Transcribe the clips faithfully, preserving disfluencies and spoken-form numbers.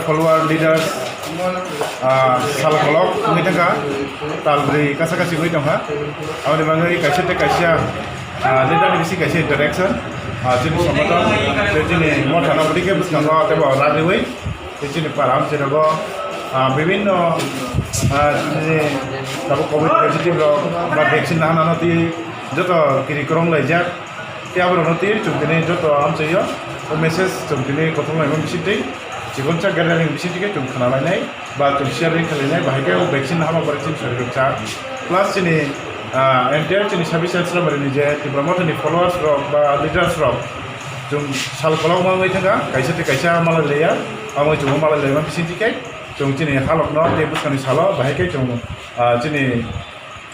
Follower, leaders, ah, sal kolok wngwi thangkha, tal brwi kasa kasi wngwi tongkha. Aboni bagwi kaisa tei kaisa, ah, leader ni bisi kaisa interaction, ah, chini somoton, tei chini motha no bwtwi khe bwskango tei bo ragriwi, tei chini para amchai rogo, ah, bibinno, ah, chini tabuk covid positive rok ba vaccine nahana no twi joto kiri kwrwng laijak. Tei aborokno twi chwng tini joto amchaio o message chwng tini kothom laima bisingtwi chikonsa gathering bisingtwi khe chwng khna lainai ba chwng sharing khe lainai, bahai khe o vaccine hama pore chini sorirok cha. Plus chini, ah, entire chini sabisa Srambarini je Tipra Mothani followers rok ba leaders rok chwng sal kolokma wngwi thangkha, kaisa tei kaisa malai laiya, amo chwngno malai laima bisingtwi khe chwng chini halokno tei bwskangni salo bahai khe chwng, ah, chini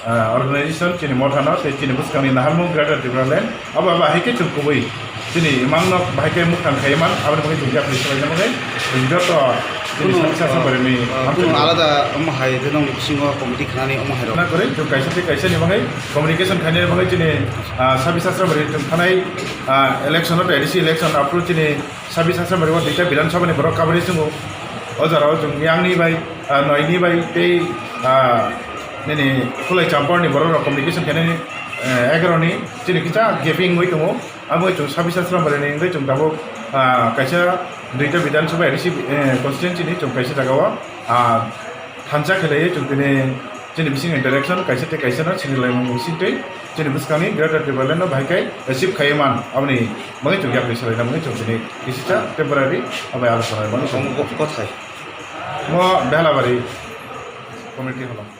ah, organization chini mothano tei chini bwskangni naharmung Greater Tipraland abo abo hai khe chwng kubui chini imangno bahai khe muktang khai man, aboni bagwi chwng yapri swlaina bagwi chwng joto chini Kunu, sabisa ah, Srambarini ah, hamchai kunu rok. Alada omo hai de nong bisingo committee khnani omo hai rok. Na kwrwi chwng kaisa tei kaisa ni bagwi communication khainani bagwi chini, ah, sabisa Srambarini chwng thanai, ah, election o tei A D C election aphuru chini sabisa Srambarini o duita Bidhan Sabha ni borok kabari chwngo. O jora o chwng yangni bai, ah, noini bai tei, ah, nini Khulai Champar ni borok rok communication khainani, eh, egaroh ni chini kisa gaping wngwi tongo. Abo chwng sabisa Srambarini wngwi chwng tabuk, ah, kaisa duita Bidhan Sabha A D C, eh, constituency ni chwng kaisa jagao, ah, thansa khe laiwi chwng tini chini bising interaction kaisa tei kaisa no sini laimung bising twi chini bwskangni Greater Tipraland no bahai khe achieve khai man, aboni bagwi chwng yapri swlaina bagwi chwng tini kisisa temporary abai alochona bai Omo ko-, kothai? Mo Behalabari community hall.